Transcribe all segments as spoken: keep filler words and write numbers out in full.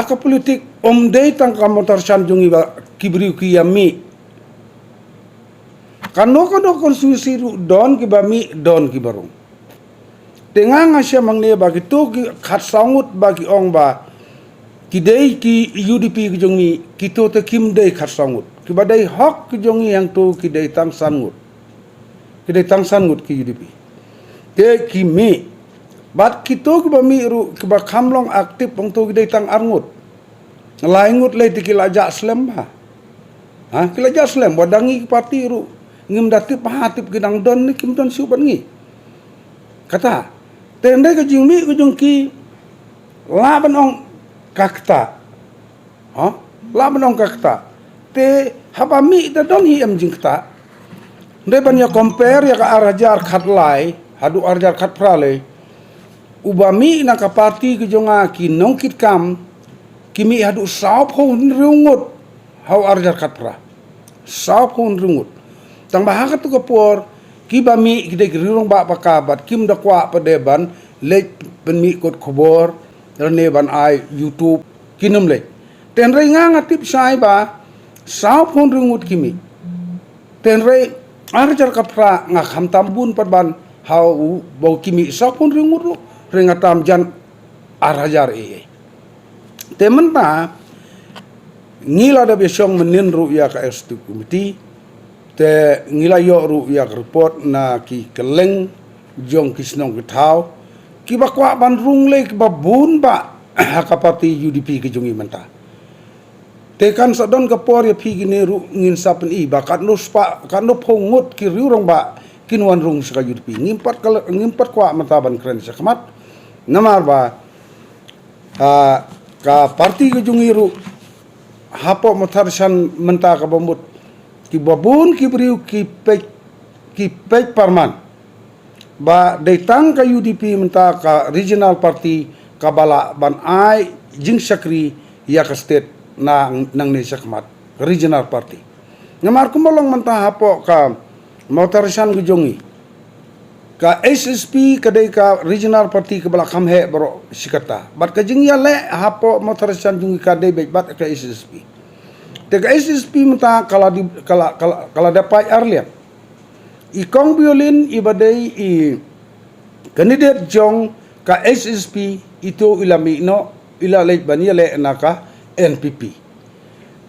Ka politik ym dei tang ka Mawthadraishan jong ngi ba ki briew ki ïa mih. Kano kano constituency ruh don kiba mih, don kiba rung. Te nga nga shem hangne ba kito ki khatsaw ngut ba ki ong ba ki dei ki U D P ki jong ngi, kito te kim dei khatsaw ngut. Kiba dei hok ki jong ngi hangto ki dei tang san ngut. Ki dei tang san ngut ki U D P. Te ki mih. Bad kito kiba mih ruh kiba kham long active hangto ki dei tang ar ngut. Lai ngut lei te ki la jah slem bha. Ha, ki la jah slem, wat da ngi ki party ruh ngim da tip bha, tip ki dang don ne kim don shuh bad ngi. Kata, te hynrei ka jingmih ka jong ki, lah ban ong ka kata. Ha? Lah ban ong ka kata. Te haba mih da don hi em jingkata. Hynrei ban ïa compare ïa ka ar hajar khatlai haduh ar hajar khatphra lei, uba mih na ka party ka jong nga ki nongkitkam ki mih haduh sawphew hynriew ngut ha u ar hajar khatphra. Sawphew hynriew ngut. Tang ba ha katu ka por kiba mih ki dei ki rangbah ba ka, bad kim da kwah pat de ban leit pynmih kot khubor lane ban ai YouTube, kin ym leit. Te hynrei nga nga tip shai ba sawphew hynriew ngut ki mih. Te hynrei ar hajar khatphra nga kham tam bun pat ban ha uba ki mih sawphew hynriew ngut ruh, hynrei nga tam jan ar hajar ei ei. Te mynta ngi la dep ïa shong mynnin ruh ïa ka executive committee. Te ngi la ïoh ruh ïa ka report na ki kylleng jong ki shnong ki thaw, kiba kwah ban rung lei kiba bun bha ha ka party U D P ka jong ngi mynta. Te kan sa don ka por ïa phi kine ruh ngin sa pyni ba katno spah, katno phew ngut ki rangbah kin wan rung sha ka U D P. Ngim pat ka, ngim pat kwah mynta ban kren shakhmat. Namar ba, ah, ka party ka jong ngi ruh hapoh Mawthadraishan mynta kaba mut, kiba bun ki briew ki peit, ki peit pyrman ba dei tang ka U D P mynta ka regional party kaba lah ban ai jingshakri ïa ka state na nangne shakhmat, regional party. Namar kumba long mynta hapoh ka Mawthadraishan ka jong ngi, ka H S P ka dei ka regional party kaba la kham heh baroh shi katta. Bad ka jingïaleh hapoh Mawthadraishan jong ngi ka dei beit bad ka H S P. Te ka H S P mynta ka la di, ka la, ka la, ka la da paid ar liang. I Kong Biolin iba dei i candidate jong ka H S P, ito i la mih noh, i la leit ban ïaleh na ka N P P.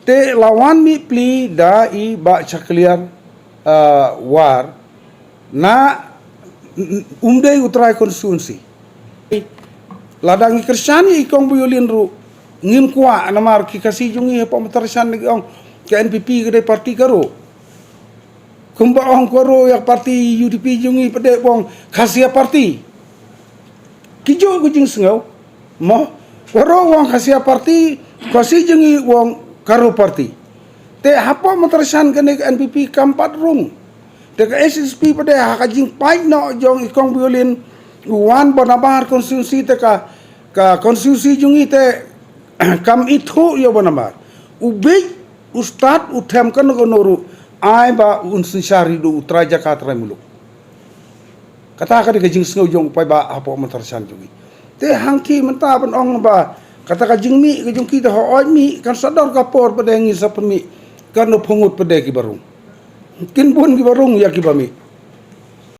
Te la wan mih pli da i Bah Shakliar, ah, War na, um dei u trai constituency. Lada ngi kyrshan ïa i Kong Biolin ruh ngim kwah, namar ki Khasi jong ngi hapoh Mawthadraishan ki ong ka N P P ka dei party Garo. Kumba ong Garo ïa party U D P jong ngi pat de u ong Khasia party. Ki juh ka jingsngew. Mo, Garo u ong Khasia party, Khasi jong ngi u ong Garo party. Te hapoh Mawthadraishan kane ka N P P kam pat rung. Te ka H S P pat de ha ka jingpaid noh jong i Kong Biolin, u wan Bhonabar constituency, te ka, ka constituency jong ngi te kam ithuh ïa u Bhonabar. U bieit, u stad, u them kano kano ruh, ai ba un synshar ïa u trai jaka trai muluk. Kata ka dei ka jingsngew jong u paidbah hapoh Mawthadraishan jong ngi. Te hangta mynta ban ong ba kata ka jingmih ka jong ki te hooid mih, kan sa don ka por pat de ngin sa pynmih katno phew ngut pat de kiba rung. Kin bun kiba rung ïa kiba mih.